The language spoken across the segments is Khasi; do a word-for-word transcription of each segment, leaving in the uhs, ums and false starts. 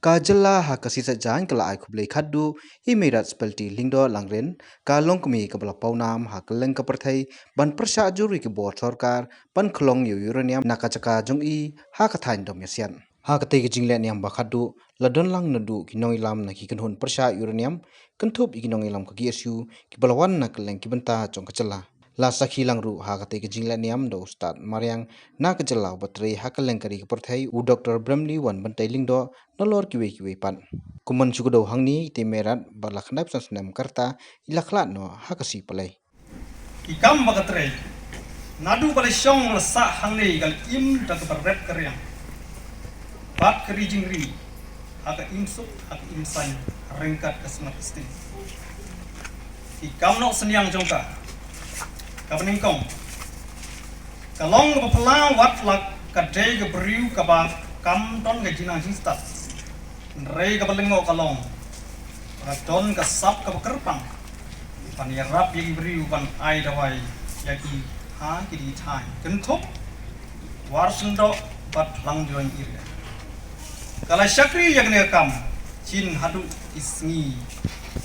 Ka jylla ha ka sngi Saitjaiñ ka la ai khublei khatduh ïa i Meirad Spelti Lyngdoh Langrin, ka longkmie kaba la pawnam ha kylleng ka pyrthei, ban pyrshah jur ïa ki bor sorkar ban khlong ïa u uranium na ka jaka jong i ha ka thaiñ Domiasiat. Ha katei ka jingleh niam ba khatduh, la don lang naduh ki nongïalam na ki kynhun pyrshah uranium, kynthup ïa ki nongïalam ka K S U, kiba la wan na kylleng ki bynta jong ka jylla. La sakhi lang ruh ha katei ka jingleh niam da u Stad mariang na ka jylla uba trei ha kylleng ka ri ka pyrthei, u Doktor Bramley Wanbynta Lyngdoh, nalor kiwei kiwei pat. Kum ban shu kdew hangne, ïa i Meirad ba la khyndaiphew san snem ka rta, i la khlad noh ha ka sngi Palei. Ki kam ba ka trei. Naduh ba la shong la sah hangne, ka la im da kaba rep ka riang bad ka ri jingri, ha ka imsuk, ha ka imsaiñ, ryngkat ka smat ka sting. Ki kam noh synñiang jong ka, kaba nyngkong, ka long kaba phylla wat la ka dei ka briew kaba kam don ka jingnang jingstad. Hynrei kaba lyngngoh ka long, ka don ka sap kaba kyrpang ban ïarap ïa ki briew, ban ai dawai ïa ki ha kine ki thaiñ, kynthup Warsyndoh bad Phlangjoiñ area. Ka la shakri ïa kane ka kam jin haduh ki sngi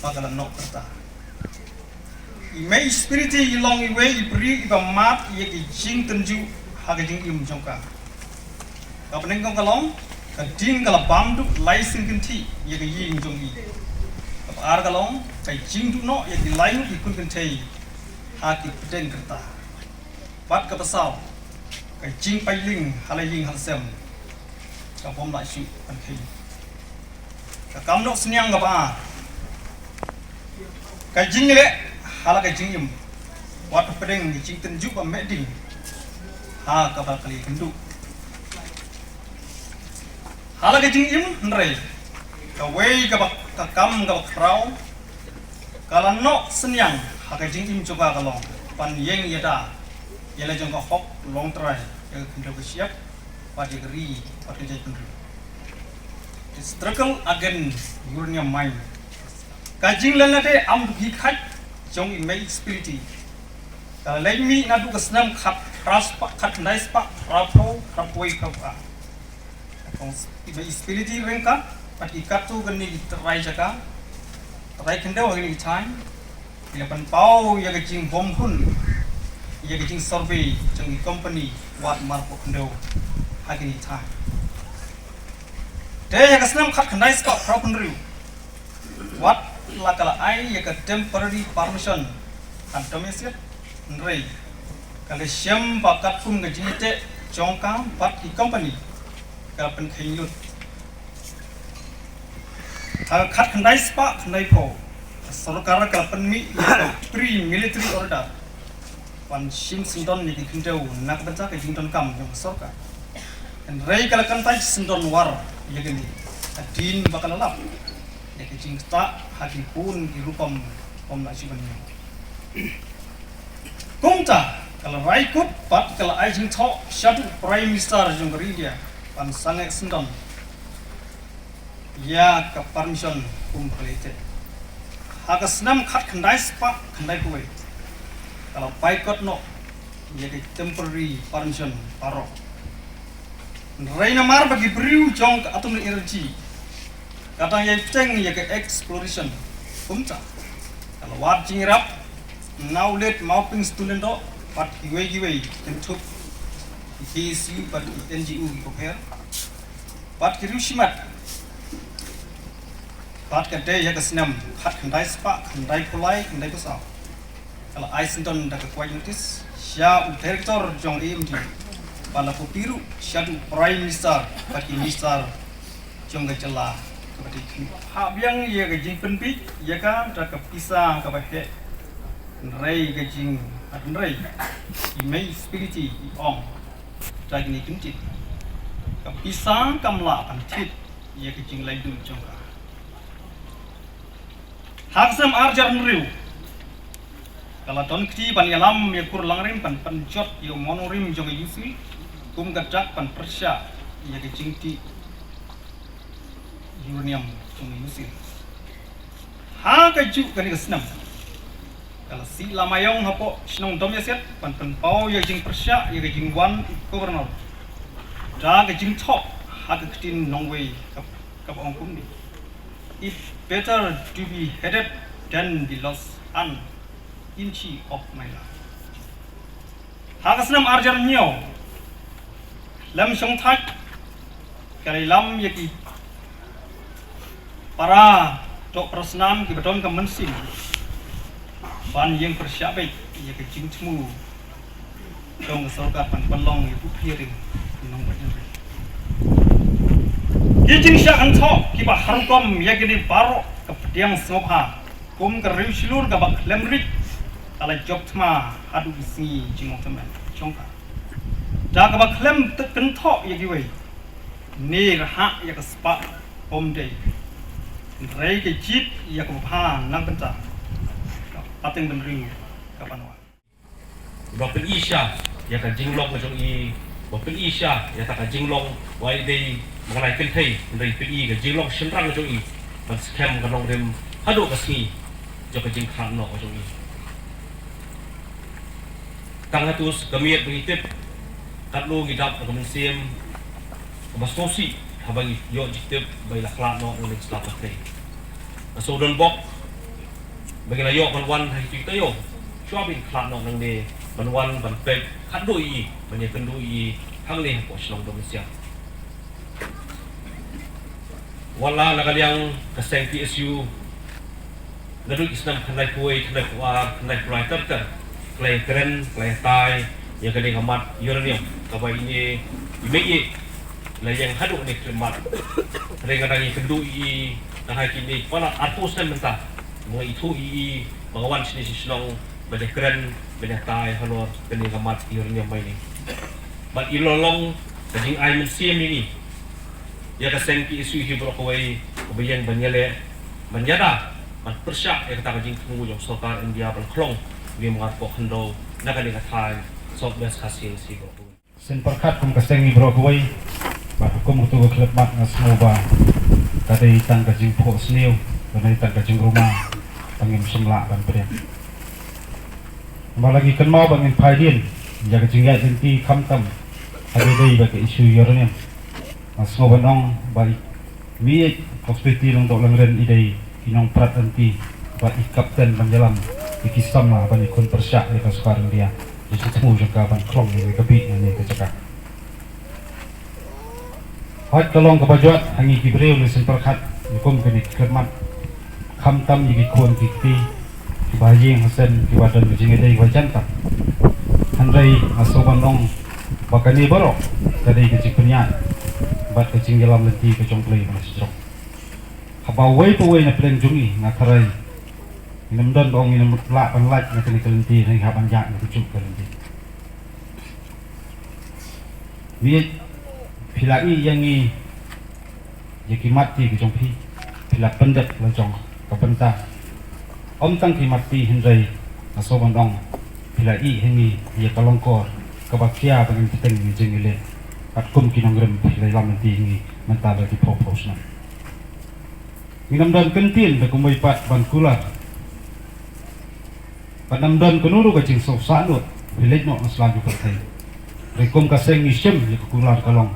ba ka la noh ka rta. I Mei Spirity i long iwei i briew iba mad ïa ki jingtynjuh ha ka jingim jong ka. Kaba nyngkong ka long, ka ding ka la bam duh lai sien kynthih ïa ka ïing jong i. Kaba ar ka long, ka jingduh noh ïa ki lai ngut ki khun kynthei ha ki pdeng ka rta. Bad kaba saw, ka jingpait lieng ha la ïing ha la sem, ka bym lah shuh ban kheiñ. Ka kam noh synñiang kaba ar, ka jingleh ha la ka jingim, wat hapdeng ka jingtynjuh ba meh ding ha kaba kali kynduh. Ha la ka jingim hynrei, kawei kaba, ka kam kaba khraw, ka la noh synñiang ha ka jingim jong ka ka long ban ïeng ïada ïa la jong ka hok longtrai ïa ka khyndew ka shyiap bad ïa ka ri bad ka jaitbynriew. The struggle against uranium mine. Ka jingleh lade am duk hi khat jong i Mei Spility. Ka la leit mih naduh ka snem khat phra spah, khat khyndai spah phra phew, phra phew wei, phra phew ar. Ka kong i Mei Spility ryngkat bad ki katto katne ki trai jaka, trai khyndew ha kine ki thaiñ, ki la pynpaw ïa ka jingbymhun ïa ka jingsurvey jong ki company wad marpoh khyndew ha kine ki thaiñ. Te ha ka snem khat khyndai spah phra phew hynriew, wat la ka la ai ïa ka temporary permission ha Domiasiat, hynrei ka la shem ba katkum ka jingïateh jong ka bad ki company, ka la pynkheiñ lut. Ha ka khat khyndai spah khyndai phew, ka sorkar ka la pynmih ïa ka pre-military order ban shim syndon ïa ki khyndew na ka bynta ka jingdonkam jong ka sorkar. Hynrei ka la kyntait syndon war ïa kane, hadien ba ka la lap ïa ka jingktah ha ki bun ki rukom bym lah shuh ban ñiew. Kumta ka la rai kut bad ka la ai jingthoh shaduh Prime Minister jong ka ri India ban sangeh syndon ïa ka permission kum ka la ïateh. Ha ka snem khat khyndai spah khyndai phew wei, ka la boycott noh ïa ka temporary permission baroh. Hynrei namar ba ki briew jong ka Atomic Energy ka dang ïai bteng ïa ka exploration, kumta ka la wad jingïarap na u late Mawping Stone Lyngdoh bad kiwei kiwei, kynthup ki K S U bad ki N G O kiba pher bad ki riew shimet. Bad ka dei ha ka snem khat khyndai spah khyndai phew lai khyndai phew saw, ka la ai syndon da ka quiet notice sha u director jong A M D bad la copy ruh shaduh Prime Minister bad ki minister jong ka jylla kaba dei khyndiat. Hap biang ïa ka jingpynbiej ïa ka da ka pisa kaba heh. Hynrei ka jing, hynrei i Mei Spility i ong da kine ki kyntien, ka pisa kam lah ban thied ïa ka jinglaitluid jong ka. Ha ka snem ar hajar hynriew, ka la don kti ban ïalam ïa Kur Langrin ban pynjot ïa u mawnongrim jong ka U C kum ka dak ban pyrshah ïa ka jingtih uranium jong ka U C. Ha kajuh kane ka snem, ka la sih lamaiong hapoh shnong Domiasiat ban pynpaw ïa ka jingpyrshah ïa ka jingwan u Governor da ka jingthoh ha ka ktien nongwei ka, Ong kumne, "It better to be hated than be lost an inch of my life." Ha ka snem arhajar hynñiew, lem shong thait ka la lam ïa ki para doh para snam kiba don ka mynsiem ban ïeng pyrshah beit ïa ka jingthmu jong ka sorkar ban pynlong ïa u phi ring nong ba ïeng. Ki jingshah kynthoh kiba har rukom ïa kine baroh ka pdiang sngewbha kum ka riewshlur kaba khlem rit ka la jop thma haduh ki sngi jingmut tymmen jong ka. Da kaba khlem tip kynthoh ïa kiwei ne rhah ïa ka spah bym dei, hynrei ka jied ïa kaba bha na ka bynta ka pateng bynriew ka ban wan. Ba pyni sha ïa ka jinglong ka jong i, ba pyni sha ïa ta ka jinglong, wei dei ba ka la kynthei, hynrei pyni ka jinglong shynrang ka jong i ban skhem ka nongrim haduh ka sngi jong ka jingkhlad noh ka jong i. Tang hatus ka miet ba ngi tip, katno ngi dap na ka mynsiem kaba sngewsih haba ngi ïoh jingtip ba i la khlad noh na ka sla pyrthei. Nga sngewdon bok ba ngi la ïoh ban wan ha kito ki taïew, shuwa ba i khlad noh nangne, ban wan ban peit khatduh ïa i, ban ïakynduh ïa i hangne hapoh shnong Dong Mynsiem. Wat la na ka liang ka seng P S U, naduh ki snem khyndai phew wei, khyndai phew ar, khyndai phew lai ter ter, ka la ïakren, ka la ïatai ïa kane ka mat uranium kaba ine i mei i la ïeng haduh kane ka khyllipmat. Hynrei nga dang ïakynduh ïa i na ha kine ki palat arphew snem mynta, ba nga ithuh ïa i ba nga wan shane sha shnong ban ïakren, ban ïatai halor kane ka mat uranium mining. Bad i la long ka jingai mynsiem ïa ngi, ïa ka seng P S U hi baroh kawei, kaba ïeng ban ïaleh, ban ïada, ban pyrshah ïa kata ka jingthmu jong sorkar India ban khlong ïa i mngar poh khyndew na kane ka thaiñ South West Khasi Hills hi baroh kawei. Sngewpyrkhat kum ka seng hi baroh kawei, bad ha kum katu ka khyllipmat nga sngew ba ka dei tang ka jingphohsniew, ka dei tang ka jingruma ba ngim shym lah ban pdiang. Namar la ngi kynmaw ba ngin phai dien ïa ka jingïaid lynti khamtam ha kaba ïadei bad ka issue uranium. Nga sngew ban ong ba i Miej Hospitality Lyngdoh Lyngren i dei i nongprat lynti bad i kapten ban ïalam ïa ki samla ban ïakhun pyrshah ïa ka sorkar India, ïa ka jingthmu jong ka ban khlong ïa ka bih na kane ka jaka. Hooid, ka long kaba jot ha ngi ki briew ne sngewpyrkhat ïa kum kine ki khyllipmat, khamtam ïa ki khun ki kti kiba ha ïing ha sem kiba don ka jingïadei kiba jan tam. Hynrei nga sngew ban ong ba kane baroh ka dei ka jingpynïaid bad ka jingïalam lynti ka jong U Blei ba shajrong. Haba wei pa wei na pdeng jong ngi, nga tharai ngin ym don ba ong ngin ym lah ban lait na kane ka lynti, ngin hap ban ïaid na kajuh ka lynti. Miej, phi la ïeh ïa ngi ïa ki mat ti ki jong phi, phi la pyndep la jong ka bynta. Ym tang ki mat ti hynrei nga sngew ban ong phi la ïeh ïa ngi ïa ka longkor kaba khia ba ngin bteng ïa ka jingïaleh. Katkum ki nongrim phi la ïalam lynti ïa ngi mynta la ki phew phew snem. Ngin ym don kyntien da kumwei pat ban kular. Bad ym don kano ruh ka jingsngewsih nud phi leit noh na sla jong ka pyrthei. Hynrei kum ka seng ngi shim ïa ka kular ka long,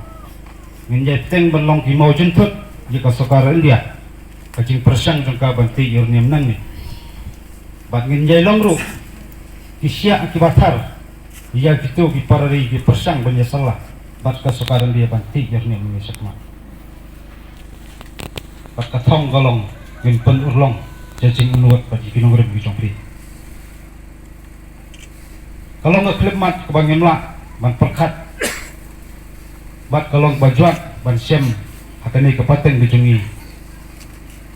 ngin ïai bteng ban long ki mawjynthut ïa ka sorkar India, ka jingpyrshang jong ka ban tih uranium nangne. Bad ngin ïai long ruh ki shiah kiba thar ïa kito ki para ri ki pyrshang ban ïasylla bad ka sorkar India ban tih uranium nangne shakhmat. Bad ka thong ka long, ngin pynurlong ïa ka jingmut bad ïa ki nongrim ki jong phi. Ka long ka khyllipmat kaba ngim lah ban pyrkhat bad ka long kaba jot ban shem ha kane ka pateng ka jong ngi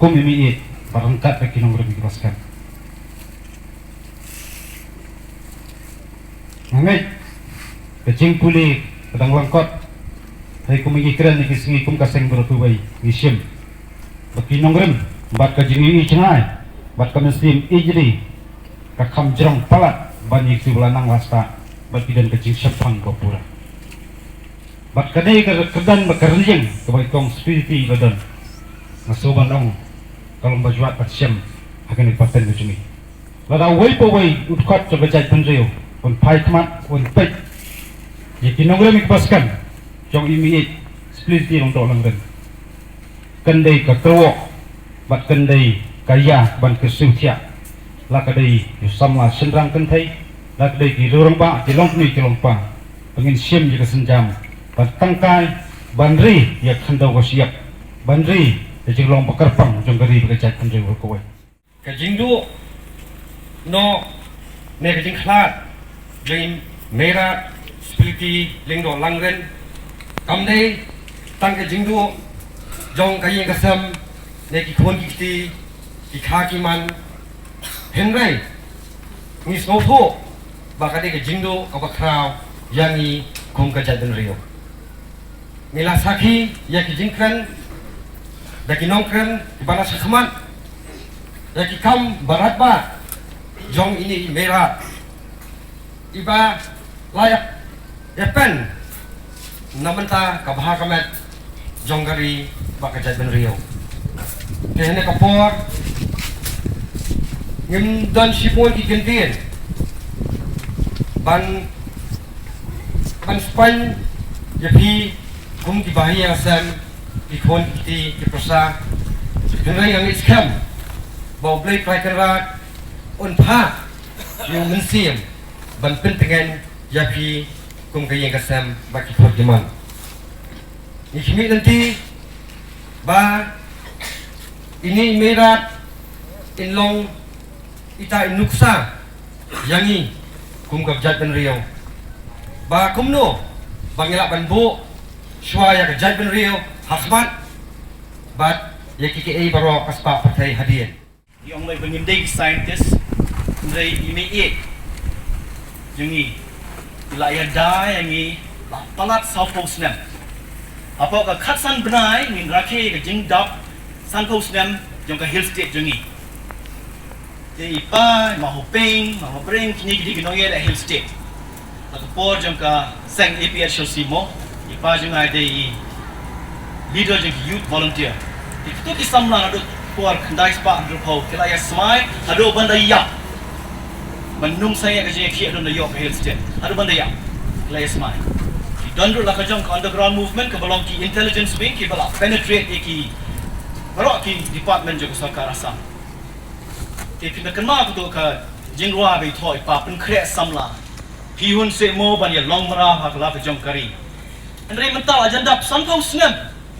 kum i miej bad ryngkat bad ki nongrim kiba skhem. Nga ngeit ka jingpule ka dang lyngkot. Hynrei kum ngi kren ïa ki sngi kum ka seng baroh kawei ngi shim ba ki nongrim bad ka jingïohi jngai bad ka mynsiem ïeit ri ka kham jrong palat ban ïa kito ba la nang la stad bad ki don ka jingshemphang ba pura. Bad ka dei ka kyrdan bad ka rynïeng kaba i kong Spiti i la don. Nga sngew ban ong ka long ba jwat ban shem ha kane ka pateng ka jong ngi. Lada uwei pa uwei u dkhot jong ka jaitbynriew un phai khmat un peit ïa ki nongrim kiba skhem jong i miej Spiti Lyngdoh Lyngren, Kan dei ka kyrwoh bad kan dei ka ïa ban kyrsiew thiah. La ka dei ïa u samla shynrang kynthei, la ka dei ki rangbah, ki longkmie, ki longpa, ba ngin shim ïa ka sienjam ban tangkai, ban ri ïa ka khyndew ka shyiap, ban ri ïa ka jinglong ba kyrpang jong ka ri bad ka jaitbynriew kawei. Ka jingduh noh ne ka jingkhlad jong i Meirad Spility Lyngdoh Langrin kam dei tang ka jingduh jong ka ïing ka sem ne ki khun ki kti, ki kha ki man. Hynrei ngi sngewthuh ba ka dei ka jingduh kaba khraw ïa ngi kum ka jaitbynriew. Ngi la sakhi ïa ki jingkren da ki nongkren kiba la shakhmat ïa ki kam ba radbah jong ine i Meirad iba la ïa, ïa pen na bynta ka bha ka met jong ka ri bad ka jaitbynriew. Te hynne ka por ngim don shibun ki kyntien ban, ban spaiñ ïa phi kum ki bahaïing hasem, ki khun ki kti, ki pyrsa. Hynrei nga ngeit skhem ba U Blei Trai Kynrad un phah ïa u mynsiem ban pyntngen ïa phi kum ka ïing ka sem bad ki khun ki man. Ngi khmih lynti ba ine i Meirad in long ita i nuksa ïa ngi kum ka jaitbynriew, ba kumno ba ngi lah ban buh shuwa ïa ka jaitbynriew ha khmat bad ïa kiei kiei baroh ka spah pyrthei hadien. Ngi ong ba ngim dei ki scientist, hynrei i mei ïeit jong ngi i la ïada ïa ngi la palat sawphew snem. Hapoh ka khatsan bnai ngin rakhe ka jingdap sanphew snem jong ka Hill State jong ngi. Te i pa, i ma Hoping, i ma Hoping, kine ki dei ki nongïaleh Hill State. Ha ka por jong ka seng A P H L C mo, i pa jong nga i dei i leader jong ki youth volunteer. Te kito ki samla naduh por khyndai spah hynriewphew ki la ïa smai haduh ban da ïap. Ban ym sangeh ka jingïakhih haduh ban da ïoh ka Hill State, haduh ban da ïap ki la ïa smai. Ki don ruh la ka jong ka underground movement kaba long ki intelligence wing kiba la penetrate ïa ki baroh ki department jong ka sorkar Assam. Te phin da kynmaw kito ka jingrwai ba i thoh i pa, pynkhreh samla. Phi hun seh mo ban ïa long mraw ha ka la ka jong ka ri. Hynrei mynta la jan dap sanphew snem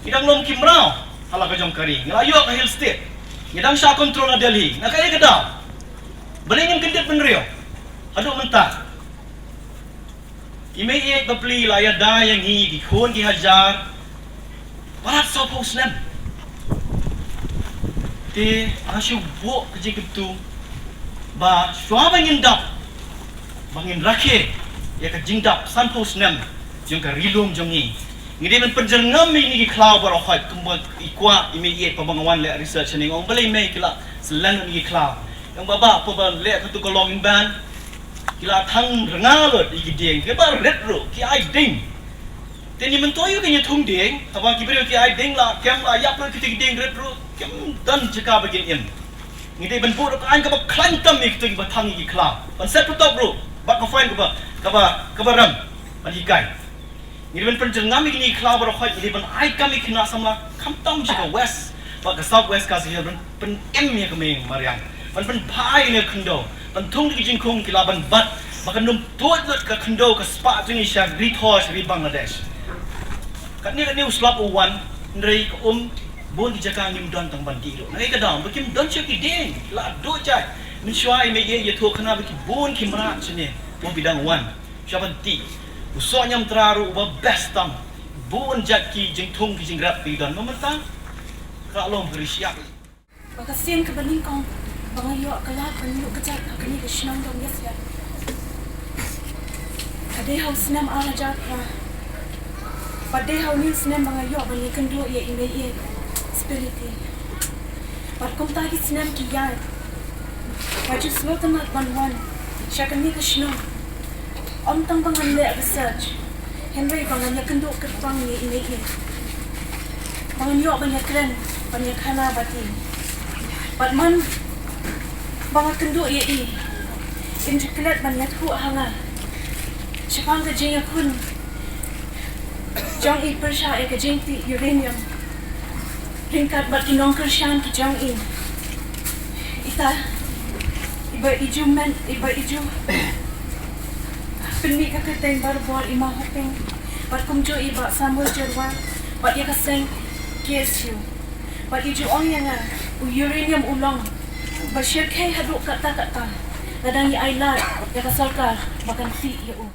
ki dang long ki mraw ha la ka jong ka ri. Ngi la ïoh ka Hill State, ngi dang shah control na Delhi. Na kaei ka daw? Balei ngin kyndit bynriew haduh mynta? I mei ïeit bapli la ïada ïa ngi ki khun ki hajar palat sawphew snem. Te nga shu buh ka jingkyntu ba shuwa ba ngin dap, ba ngin rakhe ïa ka jingdap sanphew snem jong ka ri lum jong ngi, ngi dei ban pynjyrngam ïa kine ki khlaw baroh khoit kumba i kwah i mei ïeit. Haba nga wan leh research hangne nga ong balei mei ki la syllan ïa kine ki khlaw. Ong ba, ba, haba leh kato ka logging ban ki la thang rnga lut ïa ki dieng, kiba rit ruh ki ai dieng. Te ngi myntoi ïa ki, ngi thung dieng, haba ki briew ki ai dieng la kem la ïap lut, kito ki dieng rit ruh kim don jaka ba kin im. Ngi dei ban buh ruh ka aiñ kaba khlaiñ tam ïa kito kiba thang ïa ki khlaw, ban set patok ruh bad ka fine kaba, kaba, kaba rem ban hikai. Ngi dei ban pynjyrngam ïa kine ki khlaw baroh khoit, ngi dei ban ai kam ïa ki khynnah samla khamtam sha ka West bad ka South West Khasi Hills, ban pynim ïa ka mei mariang, ban pynphai ïa ka khyndew, ban thung da ki jingkhung ki lah ban bat ba kan ym tuid lut ka khyndew ka spah jong ngi sha ri Thor, sha ri Bangladesh. Katne katne u slap u wan, hynrei ka um, bun ki jaka ngim don tang ban dih ruh. Na kaei ka daw? Ba kim don shuh ki dieng, la duh jait. Mynshuwa i mei ïeit i ïathuh khana ba ki bun ki mrad shane, ba ki dang wan sha ban dih. U soh ñiamtra ruh uba best tam. Bun jait ki jingthung ki jingrep ki don, ma mynta ka long ka ri shyiap. Ba ka sien kaba nyngkong ba nga ïoh ka lad ban ïuh kjat ha kane ka shnong Dong Ïasiar ka dei ha u snem ar hajar phra. Bad dei ha une u snem ba nga ïoh ban ïakynduh ïa i mei ïeit Spility. Bad kumta ki snem ki ïaid, nga ju sngewtynnat ban wan sha kane ka shnong. Ym tang ba ngan leh research, hynrei ba ngan ïakynduh kyrpang ïa i mei ïeit, ba ngan ïoh ban ïakren, ban ïakhana bad i. Bad man ba nga kynduh ïa i, in ju klet ban ïathuh ha nga shaphang ka jingïakhun jong i pyrshah ïa ka jingtih uranium. Ryngkat bad ki nongkyrshan ki jong i, ita iba i ju men, iba i ju pynmih ka kyrteng barabor, i Ma Hoping, bad kumjuh i Bah Samuel Jyrwa, bad ïa ka seng K S U. Bad i ju ong ïa nga, u uranium u long ba shyrkhei haduh katta katta. Lada ngi ailad ïa ka sorkar ba kan tih ïa u.